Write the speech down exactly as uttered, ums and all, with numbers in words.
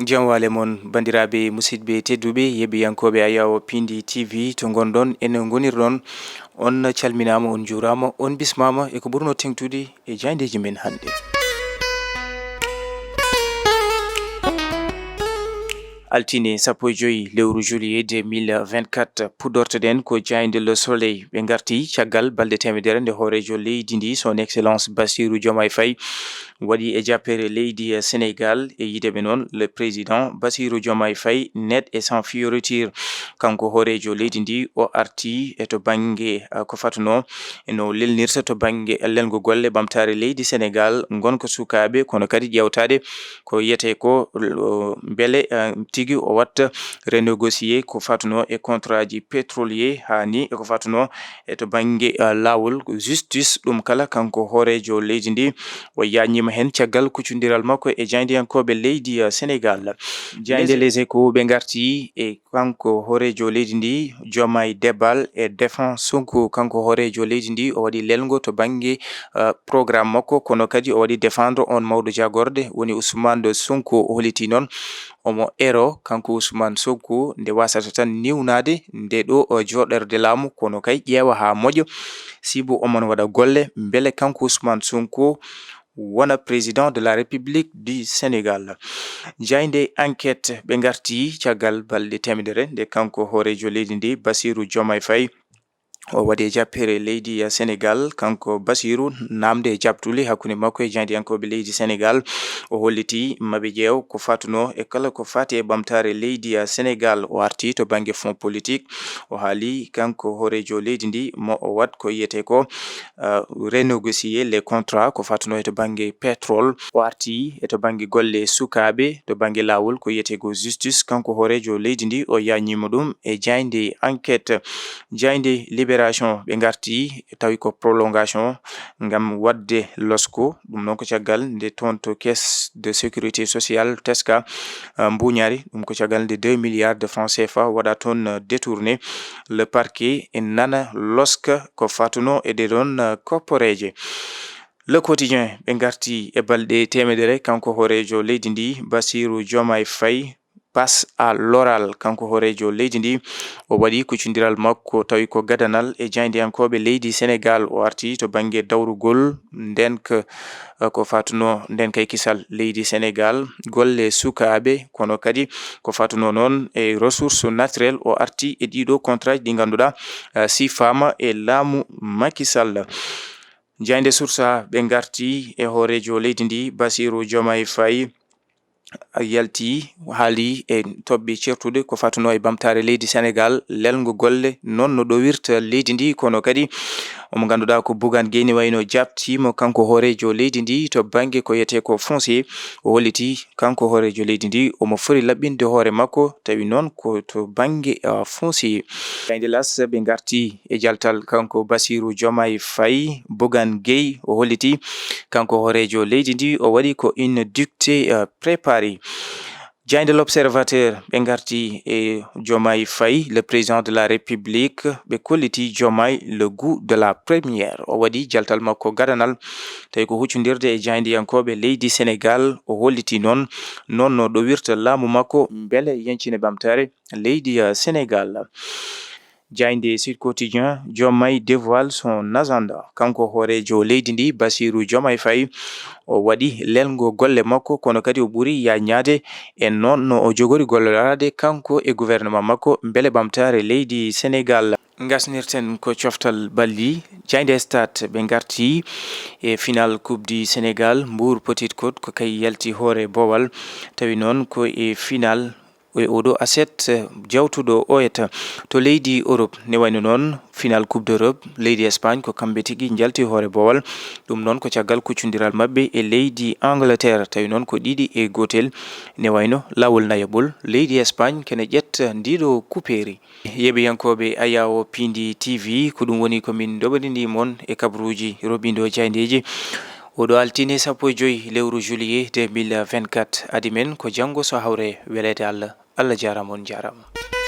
Jam waale mon, banndiraaɓe musidɓe tedduɓe, yeeɓiyankooɓe Ayaawo Pindi T V, to ngonɗon, ene ngonirɗon, on calminaama, on njuuraama, on bismaama e ko ɓurno teŋtude e jaayndeeji men hannde. Altine sappo e joy lewru juillet deux mille vingt-quatre, puɗɗortoɗen ko jaaynde Le Soleil. Ɓe ngarti caggal balɗe teemedere nde hooreejo leydi ndi, son excellence Bassirou Diomaye Faye, waɗi e jappere leydi, eh, Sénégal. E yiide ɓe noon, le président Bassirou Diomaye Faye, net et sans fioriture, kanko hooreejo leydi ndi, o arti e to bannge, eh, ko fatunoo e no lelnirta to bannge lelngo golle ɓamtaare leydi Sénégal, ngonka sukaaɓe, kono kadi ƴeewtaade ko yiyetee ko, o, mbele, eh, tigi o watta renégocier ko fatunoo e contrat ji pétrolier, haa ni e ko fatunoo e to bannge, eh, laawol, justice. Ɗum kala, kanko hooreejo leydi ndi, o yaajniima heen caggal kuccondiral makko e jaayndiyankooɓe leydi, eh, Sénégal. Jaaynde Les Échos, ɓe ngarti e kanko hooreejo leydi ndi, Diomaye déballe et défend Sonko. Kanko hooreejo leydi ndi, o waɗi lelngo to bannge, eh, programme makko, kono kadi o waɗi défendre on mawɗo jaagorɗe, woni Ousmane Sonko. O holliti noon omo ero, kanko Ousmane Sonko, nde wasata tan newnaade nde ɗo, o, jooɗorde laamu, kono kay ƴeewa haa moƴƴa, sibu omon waɗa golle, mbele kanko Ousmane Sonko wona président de la République du Sénégal. Jaaynde Enquête, ɓe ngarti caggal balɗe teemedere nde kanko hooreejo leydi ndi, Bassirou Diomaye Faye, o waɗi e jappere leydi, eh, Sénégal. Kanko Bassirou, naamnde e jaɓtuli hakkunde makko e jaayndiyankooɓe leydi Sénégal, o holliti maɓe ƴeew ko fatunoo e kala ko faati e ɓamtaare leydi, eh, Sénégal. O arti to bannge fonds politique, o haali kanko hooreejo leydi ndi, mo o waɗ ko yiyetee ko, eh, renégocier les contrats ko fatunoo e to bannge pétrole. O arti e to bannge golle sukaaɓe, to bannge laawol ko yiyetee ko justice. Kanko hooreejo leydi ndi, o yaajniima ɗum e jaaynde Enquête. Jaaynde Libération, ɓe ngarti, tawi ko prolongation ngam waɗde losko. Ɗum noon ko caggal nde toon to Caisse de Sécurité Sociale, teska, eh, mbuuñaari. Ɗum ko caggal nde deux milliards de francs C F A waɗa toon, eh, détourné. Le Parquet e nana loska ko fatunoo e ɗee ɗoon, eh, kopporeeje. Le Quotidien, ɓe ngarti e balɗe teemedere, kanko hooreejo leydi ndi, Bassirou Diomaye Faye, passe à l'oral. Kanko hooreejo leydi ndi, o waɗi kuccondiral makko, tawi ko gadanal e jaayndiyankooɓe leydi Sénégal. O arti to bannge dawrugol ndenka, eh, ko fatunoo ndenka e kisal leydi Sénégal, golle sukaaɓe, kono kadi ko fatunoo noon e ressources naturelles. O arti e ɗiɗo contrat ɗi ngannduɗaa, eh, sifaama e laamu Macky Sall. Jaaynde Source A, ɓe ngarti e hooreejo leydi ndi, Bassirou Diomaye Faye, yalti, haali e toɓɓe ceertuɗe ko fatunoo e ɓamtaare leydi Sénégal, lelngo golle, noon no ɗowirta leydi ndi, kono kadi omo ngannduɗaa ko Bougane Gueye ne wayno jaɓtiimo kanko hooreejo leydi ndi to bannge ko yiyetee ko foncier. O holliti kanko hooreejo leydi ndi omo foti laɓɓinde hoore makko, tawi noon ko to bannge, ah, foncier. Jaaynde L'As, ɓe ngarti e jaltal kanko Bassirou Diomaye Faye, Bougane Gueye, o holliti kanko hooreejo leydi ndi, o waɗi ko une dictée, eh, préparée. Jaaynde L'Observateur, ɓe ngarti e Diomaye Faye, le président de la République, ɓe kolliti Diomaye le goût de la première. O waɗi jaltal makko gadanal, tawi ko huccondirde e jaayndiyankooɓe leydi Sénégal. O holliti noon, noon no ɗowirta laamu makko, mbele yeñcine ɓamtaare leydi, eh, Sénégal. Jaaynde Sud Quotidien, Diomaye dévoile son agenda. Kanko hooreejo leydi ndi, Bassirou Diomaye Faye, o waɗi lelngo golle makko, kono kadi o ɓuri yaajnaade e noon no o jogori golloraade kanko e gouvernement makko, mbele ɓamtaare leydi Sénégal. Ngasnirten ko coftal ɓalli. Jaaynde Stade, ɓe ngarti e final Coupe du Sénégal, Mbour Petite Côte, ko kay yalti hoore boowal. Tawi noon ko e final e oɗo aset, eh, jawtuɗo oyata to leydi Europe. Ne wayno noon, final Coupe d'Europe, leydi Espagne ko kamɓe tigi njalti hoore boowal. Ɗum noon ko caggal kuccondiral maɓɓe e leydi Angleterre, tawi noon ko ɗiɗi e gootel. Ne wayno laawol nayaɓol, leydi Espagne kene ƴetta ndiɗo kupeeri. Yeeɓiyankooɓe Ayaawo Pindi T V, ko ɗum woni ko min ndoɓodini mon e kabaruuji roɓindo jaayndeeji. Oɗo altine sappo e joy lewru juillet deux mille vingt-quatre. Adi men ko janngo so hawre weleede Allah. Allah jaaraama, on njaaraama.